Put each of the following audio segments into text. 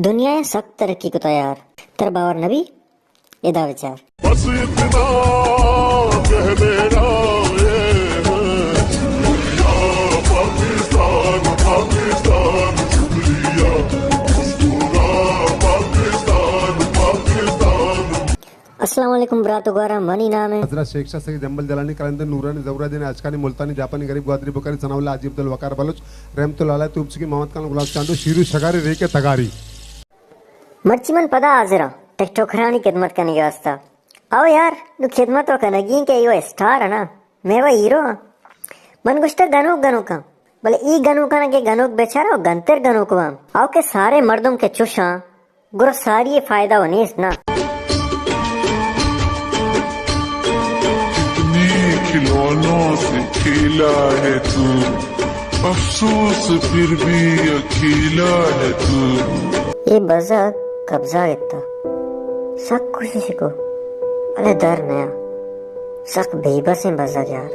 دنیا ءَ سک ترقی کتا یار، ترا باور نہ بی؟ ادا بچار۔ بس اتنا کہہ دینا یہ ہے، شکریہ پاکستان، پاکستان، شکریہ، مسکرا پاکستان، پاکستان۔ السلام علیکم برات و گوارا، منی نام ہے حضرت شیخ شاہ سید جمبل جلانی، قلندر نورانی، ظہور الدین اشکانی، ملتانی، جاپانی، غریب گوادری، بخاری، ثناء اللہ حاجی عبدالوقار بلوچ، رحمت اللہ علیہ، توپچگی محمد خان، غلام چانڈو، شیرو شگاری، ریکے تگاری۔ مرچی من پدا حاضر آں ٹک ٹوکرانی خدمت کنگ ءِ واسطہ۔ او یار، نوں خدمت و کنگی ایں کہ ایو اسٹار ہے نا، مئے و ہیرو آں۔ من گوشتہ گنوک گنوک آں، بلے ای گنوکاں کہ گنوک بیچارہ و گنتر گنوک باں۔ او کہ سارے مردم کہ چوش آں، گڑا ساری فائدہ و نیست نا۔ کتنے کھلونوں سے کھیلا ہے تو، افسوس پھر بھی اکیلا ہے تو۔ اے بزگ قبضہ گتا۔ سک کوشش کو، بلے در نیا۔ سک بے بسیں بزگ یار۔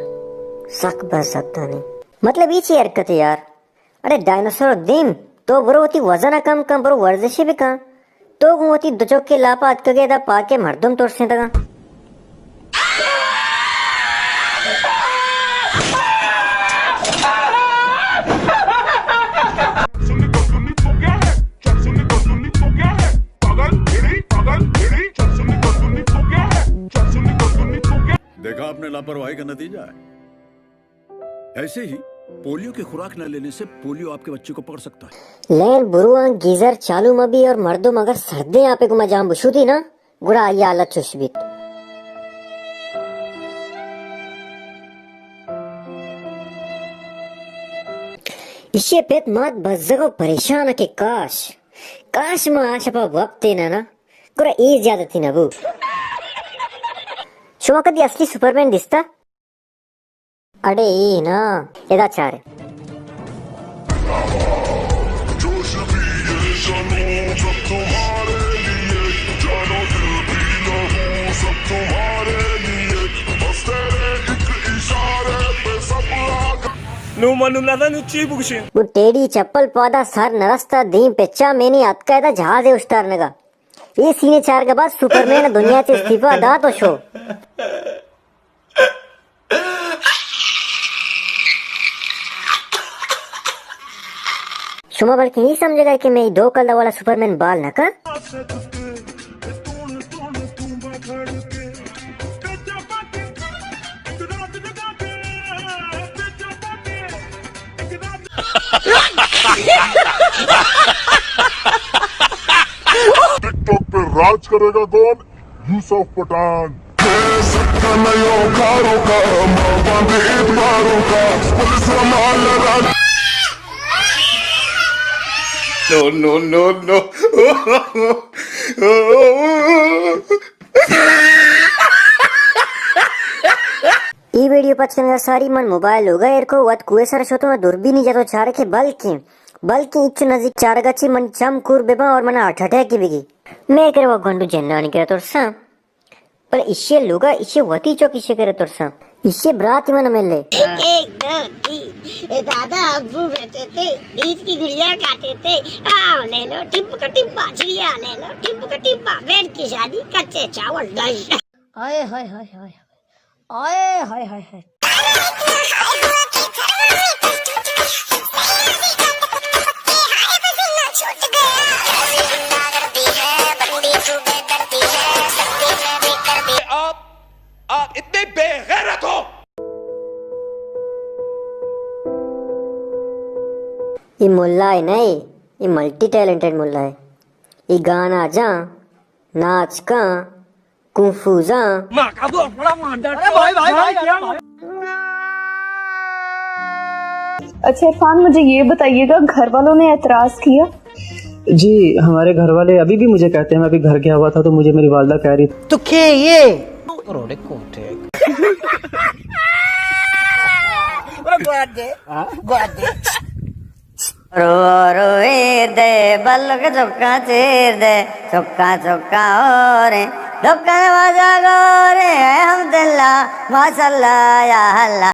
سک بزگ دانی۔ مطلب ای چی حرکت یار؟ اڑے ڈائنوسور دیم، تو برو وتی وزن ءَ کم کن، برو ورزشے بکن۔ تو گوں وتی دو چکے لاپا اتکگے، ادا پارک ءَ مردم ترسینتگاں۔ دیکھا آپ نے لاپرواہی کا نتیجہ ہے۔ ایسے ہی پولیو کی خوراک نہ لینے سے پولیو آپ کے بچے کو پکڑ سکتا ہے۔ لین برواں گیزر چالو مہ بی اور مردم اگر سردیں آپے گوما جان بشودی نا، گڑا آئی حالت چوش بیت۔ ایشی پت مات بزگ و پریشان کہ کاش، کاش ما آ شپا وپتین نا، گڑا اے زیادتی نہ بو۔ شما کدی اصلی سپرمین دیستا؟ اڑے اے نا، ادا چارے۔ نو منو ندا نو چی بگشین؟ گوں ٹیڑی چپل پادا سر نرستا دیم پچا مینی اتکا ادا جہاز اشتارنگا۔ اے سینے چارگا بعد سپرمین دنیا چے استعفی دات و شو۔ شما بلکہ اے سمجھگا کہ مئے دو کلدہ والا سپرمین بال نہ کن۔ ٹک ٹاک پہ راج کرے گا کون؟ یوسف پٹھان۔ نو، نو، نو، نو۔ ای ویڈیو پچ کنگا ساری من موبائل لوگا ایر کو، وت کوہ سر شتو، دوربینی جتو چارے کہ بلکیں، بلکیں اچو نزیک چارگا چی من چم کور بباں اور منا ہارٹ اٹیک بگی۔ مئے کرا و گونڈو جنانی کرا ترساں۔ پر ایشی لوگا ایشی وتی چوک ایشی کرا ترساں۔ ایشی برات من ملے۔ ایک، دو، تین۔ اے دادا ابو بیٹھے تھے، عید کی گڑیا کھاتے تھے۔ آؤ لے لو، ٹپ کا ٹپا، چڑیا لے لو، ٹپ کا ٹپا۔ بیٹھ کی شادی، کچے چاول، دش۔ آئے ہائے ہائے ہائے۔ آئے ہائے ہائے ہائے۔ آپ، آپ اتنے بے غیرت ہو۔ اے ملا ئے نہ اے، اے ملٹی ٹیلنٹڈ ملا ئے۔ اے گانا جاں، ناچ کاں، کنفوزاں۔ اچھا عرفان، مجھے یہ بتائیے گا، گھر والوں نے اعتراض کیا؟ جی، ہمارے گھر والے ابھی بھی مجھے کہتے ہیں، میں ابھی گھر گیا ہوا تھا تو مجھے میری والدہ کہہ رہی تھی۔ تو کھے یہ؟ روڑے کوٹے۔ گوڑا دے۔ رو روے دے بلک چکا چیر دے، چکا چکا ہو رے، دکان واجا گورے، الحمدللہ، ماشاءاللہ، یا اللہ۔